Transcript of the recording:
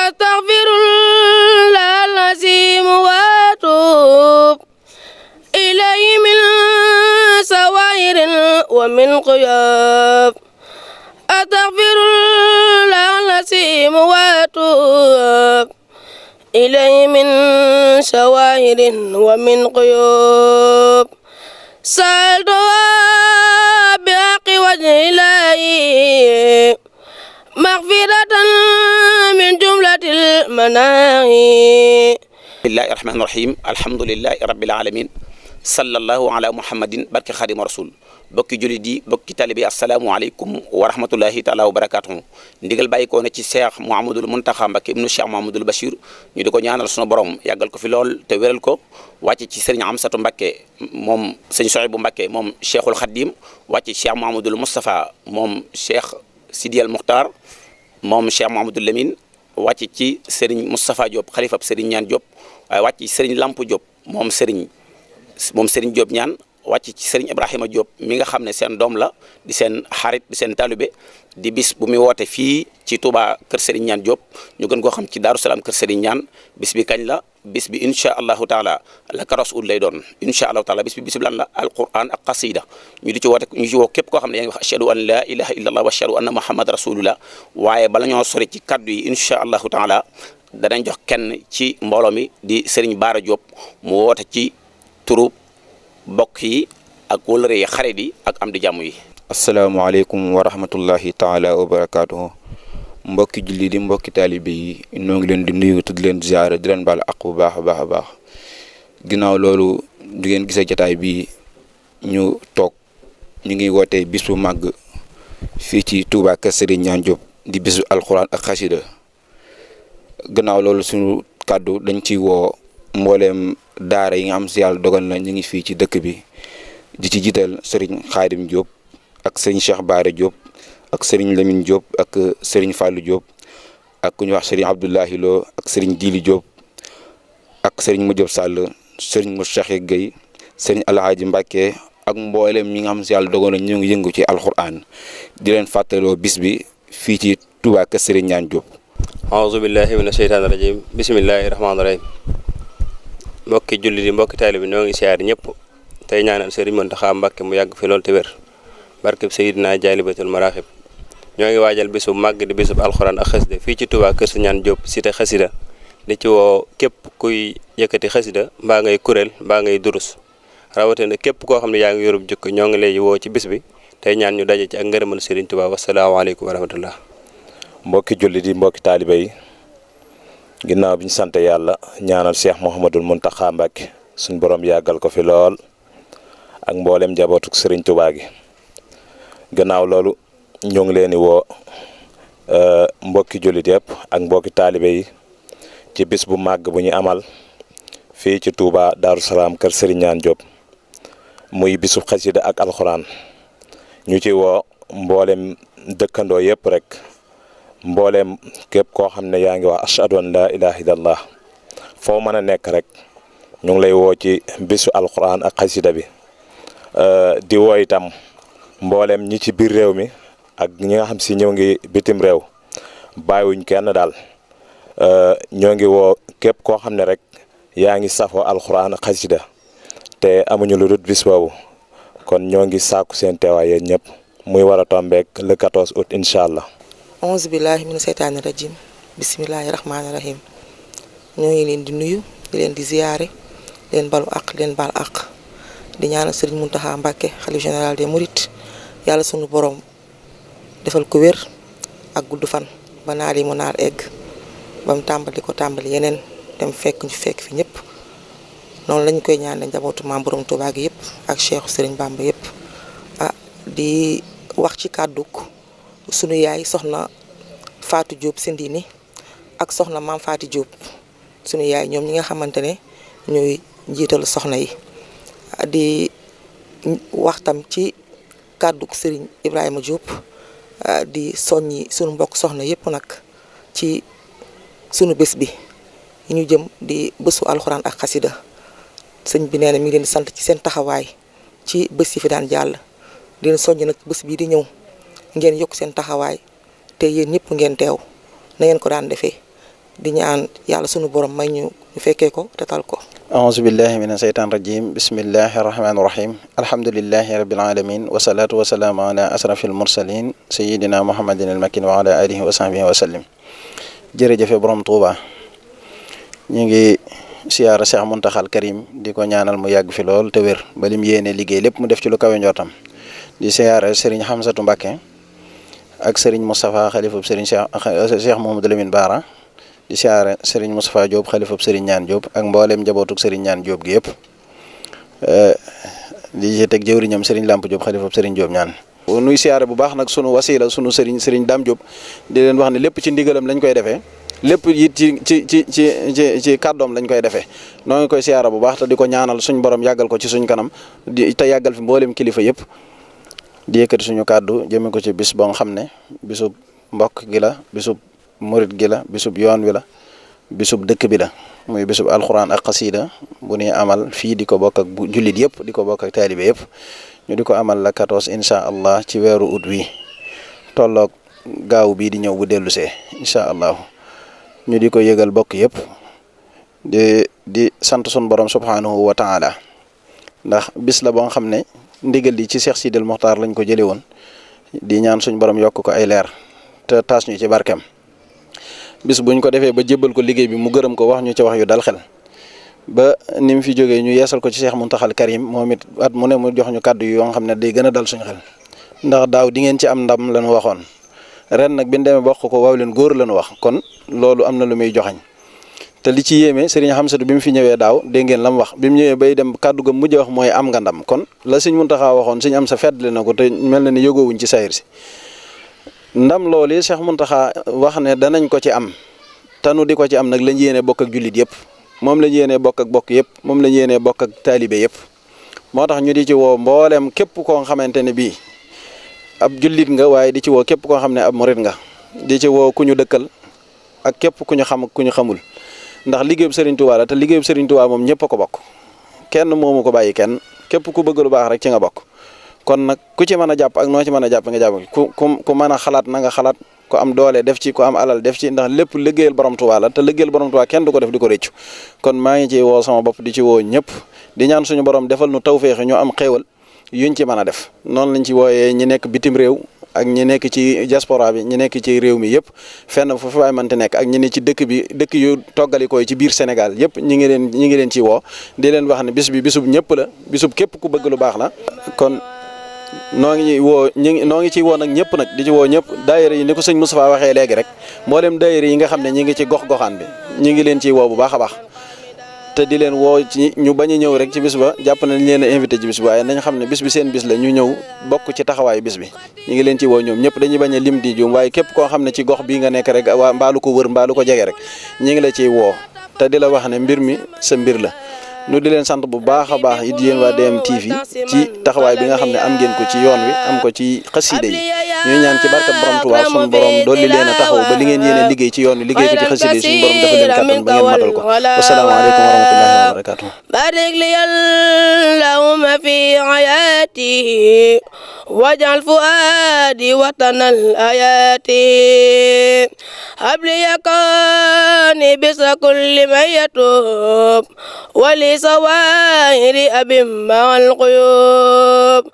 astaghfirullah al-azim wa atub ilayhi min sawairin wa min quyab astaghfirullah al-azim wa atub ilayhi min sawairin wa min quyab saltu بحق وجه الله مغفرة من جملة المناهي بسم الله الرحمن الرحيم الحمد لله رب العالمين صلى الله على محمد barke Xaadimu Rasuul bokki jullit yi bokki taalibe yi asalaamualeykum wa rahmatullahi taala wa barakatuhu ndigal bàyyi ko ne ci Cheikh Mouhamadoul Mountakha Mbacké ibnu Cheikh Mouhamadoul Bachir ñu di ko ñaanal sunu borom yàggal ko fi lool te wéral ko wàcc ci sëriñ Amsatu Mbacké moom sëriñ Sohaybu Mbacké moom Cheikhul Khadim wàcc ci Cheikh Mouhamadoul Moustapha moom Cheikh Sidi El Mukhtar moom Cheikh Mouhamadoul Lamine wàcc ci sëriñ Moustapha Diop xalifab sëriñ Ñaan Diop waaye wàcc ci sëriñ Lamp Diop moom sëriñ Diop ñaan wàcc ci sëriñ Ibrahima Diop mi nga xam ne seen doom la di seen xarit di seen talibé di bis bu muy woote fii ci Touba kër sëriñ Ñaan Diop ñu gën koo xam ci Daaru Salaam kër sëriñ Ñaan bis bi kañ la bis bi incha allahu taala la karos ut lay doon incha allahu taala bis bi lan la alquran ak qasida ñu di ci woote ñu ci woo képp koo xam ne yaa ngi wax ashhadu an la ilaha illa allah wa ashhadu anna muhammad rasulullah waaye bala ñoo sori ci kaddu yi incha allahu taala danañ jox kenn ci mbooloo mi di sëriñ Baara Diop mu woote ci turu bokk yi ak wëlëre yi xarit yi ak am di jàmm yi. asalaamaaleykum wa rahmatullahi taala wa barakaatuhu mbokki julli di mbokki taalibe yi ñoo ngi leen di nuyu te di leen ziyaare di leen baal ak bu baax a baax a baax ginnaaw loolu di ngeen gisee jataay bi ñu toog ñu ngi wootee bis bu màgg fii ci Touba kër Serigne Ñaan Diop di bisu alxuraan ak xasida gannaaw loolu suñu kàddu dañ ci woo mbooleem daara yi nga xam si yàlla dogal na ñu ngi fii ci dëkk bi di ci jiital Serigne Khadim Diop ak Serigne Cheikh Bara Diop ak Serigne Lamine Diop ak Serigne Fallou Diop ak ku ñuy wax Serigne Abdoulahi Lo ak Serigne Djili Diop ak Serigne Madiop Sall Serigne Moustapha Gueye Serigne Alhaji Mbacké ak mboolem ñi nga xam si yàlla dogal na ñu ngi yëngu ci alquran di leen fàttaloo bis bi fii ci Touba kër Serigne Ñaan Diop. aouzu billahi mina sheytaani rajim bismillahi rahmaani rahim mbokki julli di mbokki taalibe bi ñoo ngi siyaar ñëpp tey ñaanal Serigne Mountakha Mbacké mu yàgg fi loolu te wér barkeb Seydina Jaalibatul Maraaxib ñoo ngi waajal bisub màgg di bisub alxuraan ak xasida fii ci Touba kër Serigne Ñaan Diop cité xasida di ci woo képp kuy yëkkati xasida mbaa ngay kuréel mbaa ngay durus rawatina képp koo xam ne yaa ngi yorub jukk ñoo ngi lay woo ci bis bi tey ñaan ñu daje ci ak ngërëmal Serigne Touba wasalaamaaleykum wa rahmatullah mbokki julli di mbokki taalibe yi ginnaaw bi ñu sant yàlla ñaanal Cheikh Mouhamadoul Mountakha Mbacké suñ borom yàggal ko fi lool ak mboolem njabootuk Serigne Touba gi gannaaw loolu ñoo ngi leen di woo mbokki jullit yëpp ak mbokki taalibe yi ci bis bu màgg bu ñu amal fii ci Touba Darou Salaam kër Serigne Ñaan Diop muy bisu xasida ak alxuraan ñu ci woo mboolem dëkkandoo yëpp rek mbooleem képp koo xam ne yaa ngi wax ashhadu an la ilaha illallah foo mën a nekk rek ñu ngi lay woo ci bisu alquran ak xasida bi di woo itam mbooleem ñi ci biir réew mi ak ñi nga xam si ñëw ngi bitim réew bàyyiwuñ kenn daal ñoo ngi woo képp koo xam ne rek yaa ngi safoo alquran ak xasida te amuñu lu dul bis boobu kon ñoo ngi sàkku seen teewaay yéen ñëpp muy war a tombeek le 14 août incha allah. auzu billahi mina seytaani rajim bismillahi rahmaani rahim ñoo ngi leen di nuyu di leen di ziyaare leen balu ak leen bal ak di ñaanal Serigne Mountakha Mbacké xalif général des mourides yàlla sunu borom defal ko wér ak gudd fan ba naal yi mu naar egg ba mu tàmbali yeneen dem fekk ñu fekk fi ñëpp noonu lañ koy ñaanal njabootu maam borom Touba gi yëpp ak Cheikhu Serigne Bamba yëpp di wax ci kàdduk sunu yaay soxna Fatou Diop Sendini ak soxna maam Fatou Diop sunu yaay ñoom ñi nga xamante ne ñooy njiitalu soxna yi di waxtam ci kàdduk Serigne Ibrahima Diop di soññi sunu mbokk soxna yëpp nag ci sunu bés bi ñu jëm di bésu alxuraan ak xasida sëñ bi nee na mi ngi leen di sant ci seen taxawaay ci bés yi fi daan jàll di leen soññ nag bés bii di ñëw ngeen yokk seen taxawaay te yéen ñëpp ngeen teew na ngeen ko daan defee di ñaan yàlla sunu borom may ñu fekkee ko te tal ko. auzu billahi mina seytaan rajim bismillahi rahmaani rahim alhamdulillahi rabbil alamin wasalaatu wasalaamu ala asrafil mursalin sayidina muhammadin al makin wa ala alihi wa sahbihi wa sallim. jërëjëfe borom Tuuba ñu ngi siyaara Cheikh Muntaxal Karim di ko ñaanal mu yàgg fi lool te wér ba lim yéene liggéey lépp mu def ci lu kawe njortam. di siyaara Serigne Hamsatu Mbàkke ak Serigne Moustapha xalifab Serigne Cheikh Mouhamadou Lamine Bara di siyaare Serigne Moustapha Diop xalifab Serigne Ñaan Diop ak mboolem njabootug Serigne Ñaan Diop gi yëpp di ci teg jëwriñam Serigne Lamp Diop xalifab Serigne Diop Ñaan. nuy siyaare bu baax nag sunu wasila sunu Serigne Dame Diop di leen wax ne lépp ci ndigalam lañ koy defee lépp it ci kàddoom lañ koy defee noo ngi koy siyaara bu baax te di ko ñaanal suñ borom yàggal ko ci suñ kanam te yàggal fi mboolem kilifa yëpp. di yëkkati suñu kàddu jëme ko ci bis boo xam ne bisub mbokk gi la bisub murit gi la bisub yoon wi la bisub dëkk bi la muy bisub alxuraan ak xasida bu ñuy amal fii di ko bokk ak jullit yëpp di ko bokk ak taalibe yëpp ñu di ko amal la 14 incha allah ci weeru ut wi tolloog gaaw bii di ñëw bu dellu see incha allah ñu di ko yëgal bokk yëpp di sant sun borom subhanahu wa taala ndax bis la boo xam ne ndigal li ci Cheikh Sidil Mokhtar lañ ko jëlee woon di ñaan suñ borom yokk ko ay leer te taas ñu ci barkeem bis buñ ko defee ba jébbal ko liggéey bi mu gërëm ko wax ñu ci wax yu dal xel ba ni mu fi jógee ñu yeesal ko ci Cheikh Muntaxal Karim moom it at mu ne mu jox ñu kàddu yoo xam ne day gën a dal suñu xel ndax daaw di ngeen ci am ndam lañu waxoon ren nag bi ñu demee bokk ko waaw leen góor lañu wax kon loolu am na lu muy joxañ te li ci yéeme Serigne Hamsatu bi mu fi ñëwee daaw dégg ngeen la mu wax bi mu ñëwee bay dem kàddu ga mujj wax mooy am nga ndam kon la Serigne Muntaxa waxoon Serigne am sa feddle na ko te mel na ni yëgoowuñ ci sayir si ndam loolu Cheikh Muntaxa wax ne danañ ko ci am tanu di ko ci am nag lañ yéene bokk ak jullit yëpp moom lañ yéene bokk ak bokk yëpp moom lañ yéene bokk ak taalibe yëpp moo tax ñu di ci woo mboolem képp koo xamante ne bii ab jullit nga waaye di ci woo képp koo xam ne ab murit nga di ci woo ku ñu dëkkal ak képp ku ñu xam ak ku ñu xamul ndax liggéeyub Serigne Touba la te liggéeyub Serigne Touba moom ñëpp a ko bokk kenn moomu ko bàyyi kenn képp ku bëgg lu baax rek ci nga bokk kon nag ku ci mën a jàpp ak noo ci mën a jàpp nga jàpp ku mën a xalaat na nga xalaat ku am doole def ci ku am alal def ci ndax lépp liggéeyal borom Touba la te liggéeyal borom Touba kenn du ko def di ko réccu kon maa ngi ci woo sama bopp di ci woo ñëpp di ñaan suñu borom defal nu tawféex ñu am xéewal yuñ ci mën a def noonu lañ ci wooyee ñi nekk bitim réew ak ñi nekk ci diaspora bi ñi nekk ci réew mi yëpp fenn fu fi waay mënti nekk ak ñi ne ci dëkk yu toggalikooy ci biir Sénégal yëpp ñi ngi leen ci woo di leen wax ne bis bi bisub ñëpp la bisub képp ku bëgg lu baax la kon noo ngi ciy woo nag ñëpp nag di ci woo ñëpp daayira yi ni ko sëñ Moustapha waxee léegi rek mboolem daayira yi nga xam ne ñi ngi ci gox-goxaan bi ñi ngi leen ciy woo bu baax a baax te di leen woo ci ñu bañ a ñëw rek ci bis ba jàpp nañ leen a invité ci bis bi waaye nañ xam ne bis bi seen bis la ñu ñëw bokk ci taxawaayu bis bi ñu ngi leen ci woo ñoom ñëpp dañuy bañ a lim di juum waaye képp koo xam ne ci gox bii nga nekk rek waa mbaalu ko wër mbaalu ko jege rek ñu ngi la ciy woo te di la wax ne mbir mi sa mbir la nu di leen sant bu baax a baax it yéen waa DMTV ci taxawaay bi nga xam ne am ngeen ko ci yoon wi am ko ci xasida yi ñuy ñaan ci barka borom Tuubaa suñu borom dolli leen a taxaw ba li ngeen yéene liggéey ci yoon wi liggéey ko ci xasida yi suñu borom dafa leen kàttan ba ngeen matal ko wasalaamaaleykum wa rahmatullahi wa barakatuh barik li allahumma fi hayati waj'al fuadi watanal ayati habli yakani bisa kulli man yatub wali sawahiri abim ma'al quyub